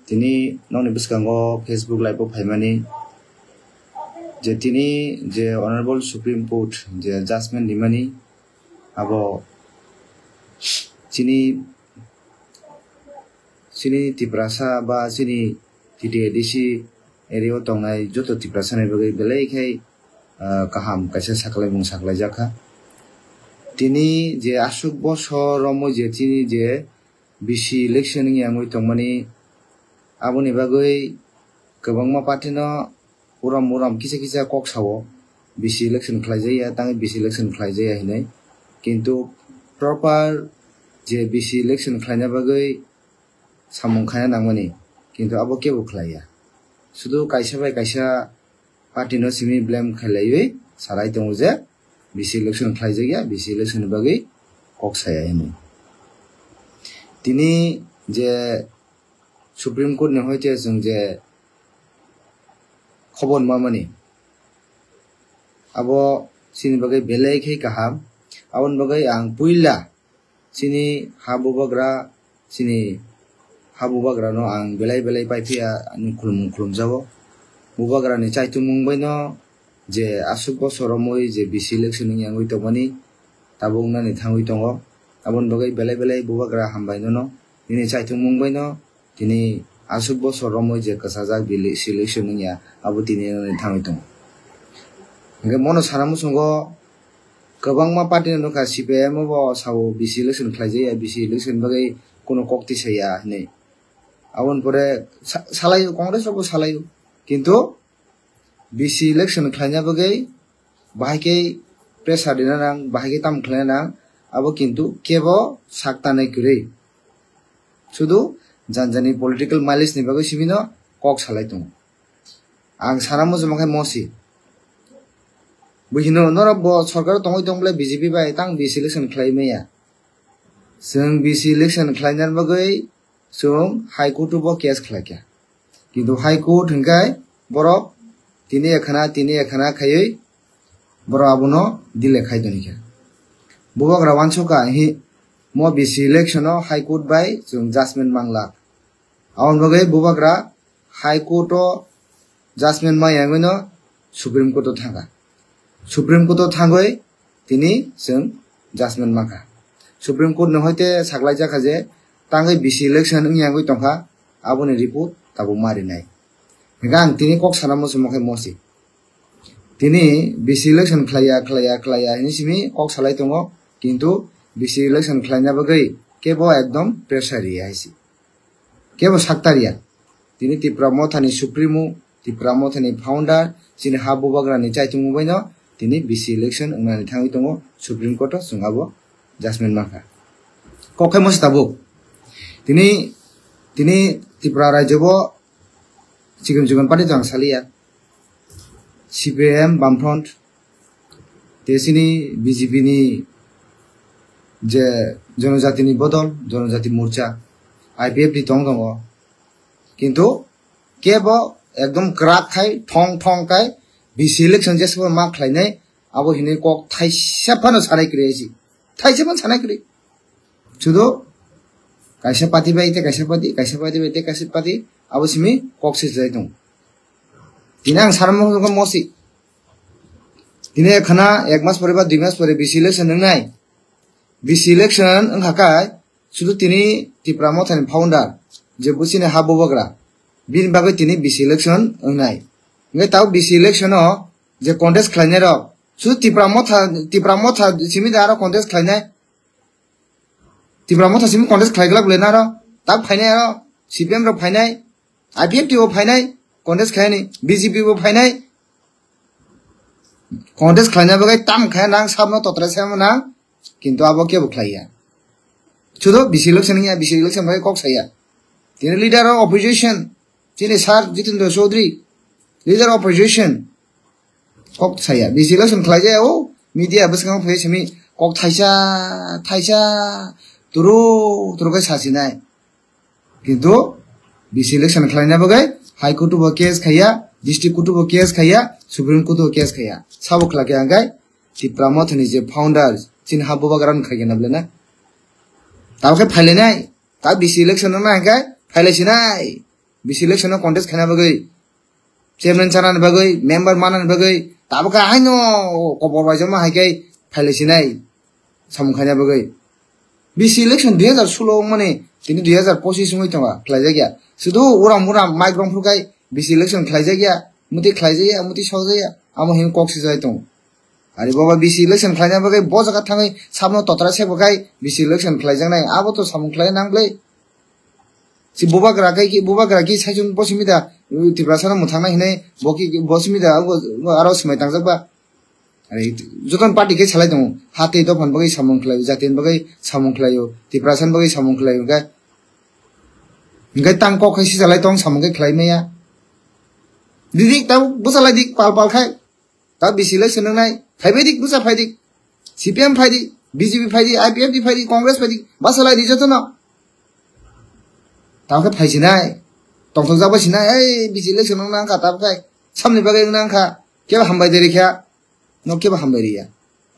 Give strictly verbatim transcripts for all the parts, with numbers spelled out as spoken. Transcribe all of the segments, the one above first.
Tini nokni bwskango Facebook live o phaimani je tini je Honorable Supreme Court je judgment rimani abo chini, chini Tiprasa ba chini T T A D C area o tongnai joto Tiprasa ni bagwi belai khai, ah, kaham kaisa saklaimung saklaijakha. Tini je aswk bosor romwi je chini je B C election wngya wngwi tongmani, aboni bagwi kwbangma party no urom urom kisa kisa kok sao, B C election khlaijaya, tangwi B C election khlaijaya hinwi. Kintu proper je B C election khlaina bagwi samung khaina nangmani, kintu abo kebo khlaiya. Sudu kaisa bai kaisa party no simi blame khailaiwi salai tongo je B C election khlaijakya, B C election ni bagwi kok saya hinwi. Tini je Supreme Court ni hoite chwng je khobor mamani, abo chini bagwi belai khe kaham. Aboni bagwi ang puila chini ha bubagra, chini ha bubagra no ang belai belai paiphiya, ani khulumung khulumjago. Bubagra ni chaitumung bai no je aswk bosor romwi je B C election wngya wngwi tongmani, tabuk wngnani thangwi tongo. Aboni bagwi belai belai bubagra hambai nono, nini chaitumung bai no tini aswk bosor romwi je kwchajak bili selection wngya, abo tini wngwi thangwi tongo. Hwnkhe mono sana muchungo kwbangma party no nukha, C P I M bo sao B C election khlaijaya, B C election bagwi kuno kok tisaya hinwi. Aboni pore sa-, salaio, Congress rokbo salaio. Kintu B C election khlaina bagwi bahai khe pressure rina nang, bahai khe tamo khlaina nang, abo kintu kebo sak tanai kwrwi. Sudu janjani political mileage ni bagwi simi no kok salai tongo. Ang sana muchuma khe mosi. Buhino norok bo sorkar tongwi tong bole B J P bai tang B C election khlai maya. Chwng B C election khlaina bagwi chwng High Court o bo case khlaikha. Kintu High Court hwnkhe borok tini ekhana, tini ekhana khaiwi borok abono delay khai tonikha. Bubagra wansukha hi mo B C election o High Court bai chwng judgment manglak. Aboni bagwi bubagra High Court o judgment maya wngwi no Supreme Court o thangkha. Supreme Court o thangwi tini chwng judgment mankha. Supreme Court ni hoite saklaijakha je tangwi B C election wngya wngwi tongkha, aboni report tabuk ma rinai. Hwnkhe ang tini kok sana muchungma khe mosi. Tini B C election khlaiya, khlaiya, khlaiya hinwi simi kok salai tongo, kintu B C election khlaina bagwi kebo ekdom pressure riya hai se. Kebo saktarya. Tini Tipra Mothani Supremo, Tipra Mothani founder, chini ha bubagrani chaichung baino tini B C election wngnani thangwi tongo Supreme Court o, chwng abo judgment mankha. Kok khai mosi tabuk. Tini, tini Tripura rajyo bo chikon chikon party to ang saliya. C P I M, Bamfront, te chini B J P ni je Jonojati ni bodol, Jonojati Morcha, I P F T tong tongo. Kintu kebo ekdom kwrak khai, thong thong khai, B C election jesbo ma khlainai, abo hinwi kok thaisa phano sanai kwrwi aisi. Thaisa phano sanai kwrwi. Sudo kaisa party bai te kaisa party, kaisa party bai te kaisa party, abo simi kok se jai tongo. Tini ang sarmo mosi. Tini khana ek mas pore ba dui mas pore B C election wngnai. B C election wngkha kai, sudu tini Tipra Mothani founder, je buchini ha bubagra, bini bagwi tini B C election wngnai. Hwnkhe tao B C election o je contest khlainai rok, sudu Tipra Motha, Tipra Motha simi da aro contest khlainai. Tipra Motha simi contest khlai glak le naro, tak phainai aro, C P M rok phainai, I P F T bo phainai, contest khaini, B J P bo phainai, contest khlaina bagwi tam khe nang sabno totra se nang, kintu abo kebo khlaiya. Sudo B C election ya, B C election bai kok saya. Tini leader of opposition, chini sir Jitendra Chaudhary, leader of opposition, kok saya. B C election khlai jaya o, media bwskango phai simi kok thaisa, thaisa, turu, turu khe sasinai. Kintu B C election khlaina bagwi High Court bo case khaiya, District Court bo case khaiya, Supreme Court bo case khaiya. Sabo khlai khe angkai Tipra Mothani je founder, chini ha bubagra no khaikhe na bwlena. Tamo khe phailainai, ta B C election no na hwnkhe phailai sinai. B C election no contest khaina bagwi, chairman chanani bagwi, member manani bagwi, tabuk khe haino kobor bai joma hai khe phailai sinai samung khaina bagwi. B C election dui hazar solo wngmani tini dui hazar pochis wngwi tongo, khlaijak ya. Sudu uram uram mic rong phuru khai B C election khlaijak ya, muti khlaijak ya, muti sokjak ya, amo hin kok sijai tongo. Ari boba B C election khlaina bagwi bo jaga thangwi sabno totra sebo khai B C election khlaijaknai, abo to samung khlai nang bwlai. Si bubagra khai ki, bubagra ki saichung bo simi da, Tiprasa no mwthangna hinai, bo ki, bo simi da, abo, abo aro swmai tangjak ba. Ari joton party khe salai tongo, hati dophani bagwi samung khlai, jatini bagwi samung khlaio, Tiprasa ni bagwi samung khlaio, hwnkhe, hwnkhe tang kok khai si salai tong, samung khe khlai maya. Didik tabo bwsalai dik pal pal khai. Ta B C election wngnai, phaibai dik, bwsa phai dik. C P M phai di, B J P phai di, I P F T phai di, Congress phai di, bwsalai di jotono. Tamo khe phai sinai, tongthok jak bai sinai, ei B C election wngna wngkha, tamo khe samni bagwi wngna wngkha, kebo hambai de rikha, no kebo hambai riya.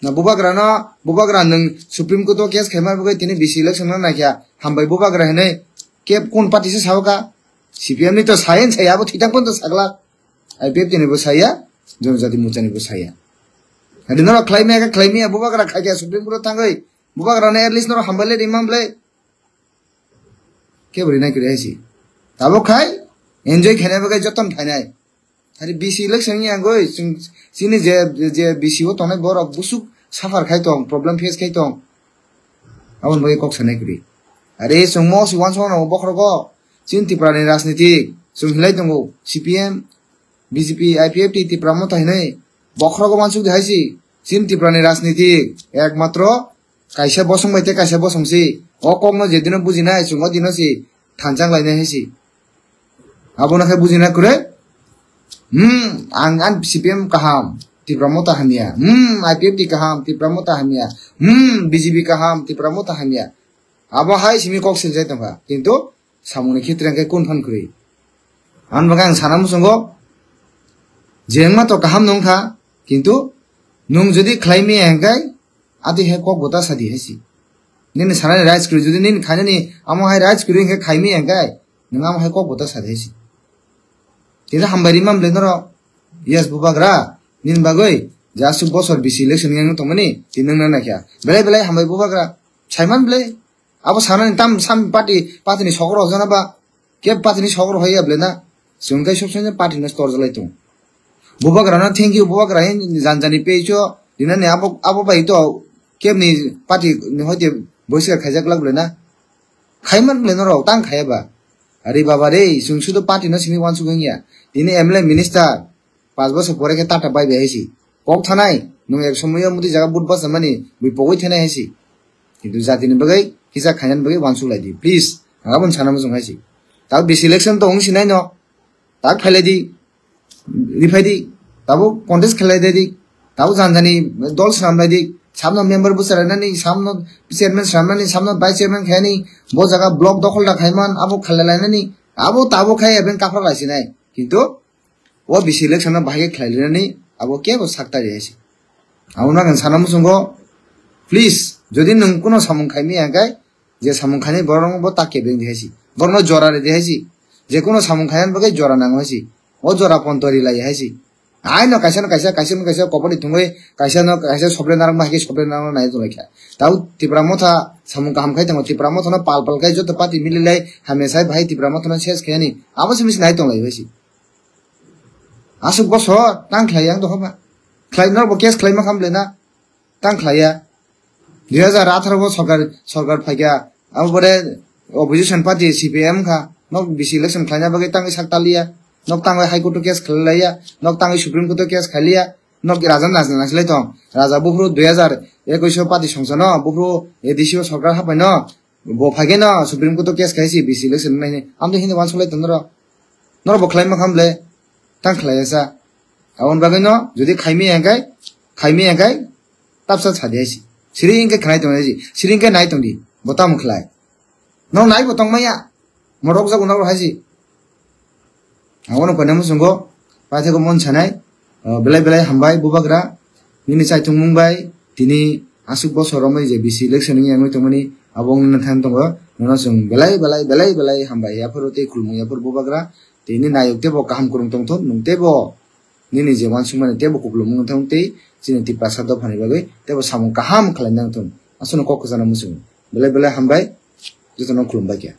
Na bubagra no, bubagra nwng Supreme Court o case khaima bagwi tini B C election wngna naikha, hambai bubagra hinwi, kebo kun party se sao kha, C P M ni to sayen saya, abo thithang pon to sagla. I P F T ni bo saya, Jonojati Morcha ni bo saya. Adi norok khlai maya khe khlai maya, bubagra khai khe Supreme Court o thangwi, bubagra no at least norok hambai le rimam ble. Kebo rinai kwrwi hai si. Tabuk khai, enjoy khainai bagwi joton phainai. Hari B C election ni agoi, chwng, chini je, je B C o tongnai borok busuk suffer khai tong, problem face khai tong. Aboni bagwi kok sanai kwrwi. Are chwng mo si uansukna nango bokhorogo, chini Tripura ni rajniti, chwng hinlai tongo, C P M, B J P, I P F T, Tipra Motha hinwi bokhorogo uansuk di hai si. Chini Tripura ni rajniti ekmatro kaisa bosong bai tei kaisa bosong si. O kokno je dino bujinai, chwng o dino si thanchang lainai hai si. Abono khe bujina kwrwi. Hmm, ang, ang C P M kaham, Tipra Motha hamya. Hmm, I P F T kaham, Tipra Motha hamya. Hmm, B J P kaham, Tipra Motha hamya. Abo hai simi kok siljai tongkha. Kintu samungni khitre hwnkhe kun phan kwrwi. Aboni bagwi ang sana muchungo, je wngma to kaham no wngkha, kintu nwng jodi khlai maya hwnkhe, ati hai kok bo ta sadi hai si. Nini sanani rights kwrwi, jodi nini khainani amo hai rights kwrwi hwnkhe khai maya hwnkhe, nwng amo hai kok bo ta sadi hai si. Tini hambai rimam le norok, yes bubagra, nini bagwi, je aswk bosor B C election wngwi tongmani, tini nwng nang naikha. Belai belai hambai bubagra, saiman belai. Abo sanani tam sam party, party ni sokro jana ba, ke party ni sokro hoya ble na. Chwng kai sob sob party no stor jalai tong. Bubagra no thank you, bubagra hin janjani peicho, dinani abo, abo bai to, kebni party ni hoite boiska khaijak lak ble na. Khaiman ble no rok, tang khaya ba. Ari baba re, chwng sudo party no simi wansuk wngya. Tini M L A minister, Panch bosor pore khe tata bai bai hai si. Kok thanai, nwng ek somoyo muti jaga but basa mani, bui pogwi thanai hai si. Kintu jatini bagwi, kisa khainani bagwi wansuk lai di. Please, ang aboni sana muchung hai si. Tak B C election to wng sinai no. Tak phailai di, riphai di, tabo contest khlai de di, tabo janjani dol swnam lai di, samno member bwsa rainani, samno chairman swnamnani, samno vice chairman khainani, bo jaga block dokhol da khaiman, abo khlai lainani, abo tabo khai eben kaphra lai sinai. Kintu, O B C election no bahai khe khlai linani abo kebo sak tari hai se. Abo no ang sana muchungo, please, jodi nwng kuno samung khai maya hwnkhe, je samung khainai borok no bo tak kebeng di hai se. Borok no jora rw di hai se. Je kuno samung khainani bagwi jora nango hai se. O jora ponto ri lai hai se. Ai no kaisa no kaisa, kaisa no kaisa kopor ni thungwi, kaisa no kaisa sobre narwk ma hai khe sobre narwk nai tong lai kha. Tau Tipra Motha samung kaham khai tongo, Tipra Motha no pal pal khai joto party mili lai hamya sai bahai Tipra Motha no ses khai ani. Abo se misi nai tong lai hai se. Aswk bosor tang khlai yang dohoma. Khlai norok bo case khlai ma kham le na. Tang khlai ya. Dui hajar atharo bo sorkar, sorkar phaikha. Abo bore opposition party C P M kha. Nok B C election khlaina bagwi tangwi sak taliya. Nok tangwi High Court o case khlai laiya. Nok tangwi Supreme Court o case khlai liya. Nok Raja nas nas lai tong. Raja buphuru dui hajar ekush o party songsa no. Buphuru A D C o sorkar hapai no. Bo phaikhe no Supreme Court o case khai si B C election nai. Amtwi hini wansuk lai tong norok. Norok bo khlai ma kham le, tang khlai ya sa. Aboni bagwi no, jodi khaimi ya khai, khaimi ya khai, tapsa sa de si. Siri hingke khlai tong si. Siri hingke nai tong di. Bo tamo khlai. No nai bo tong maya. Mo rok jago na hai si. Abono koina muchungo, paithakgo mon sanai, o, belai belai hambai bubagra, nini chaithung mung bai, tini aswk bosor romwi je B C election wngwi tongmani, Abo wngwi nang thang tongo, nono chwng belai belai belai belai hambai yaphuru tei khulumung yaphuru bubagra, tei nini nayok teibo kaham kwrwng tongthon, nwng teibo nini je uansukmani teibo kupulung wngthon tei chini Tiprasa dophani bagwi teibo samung kaham khlai nangthon. Aswkno kok kwchana muchungo. Belai belai hambai, jotono khulumbai khe.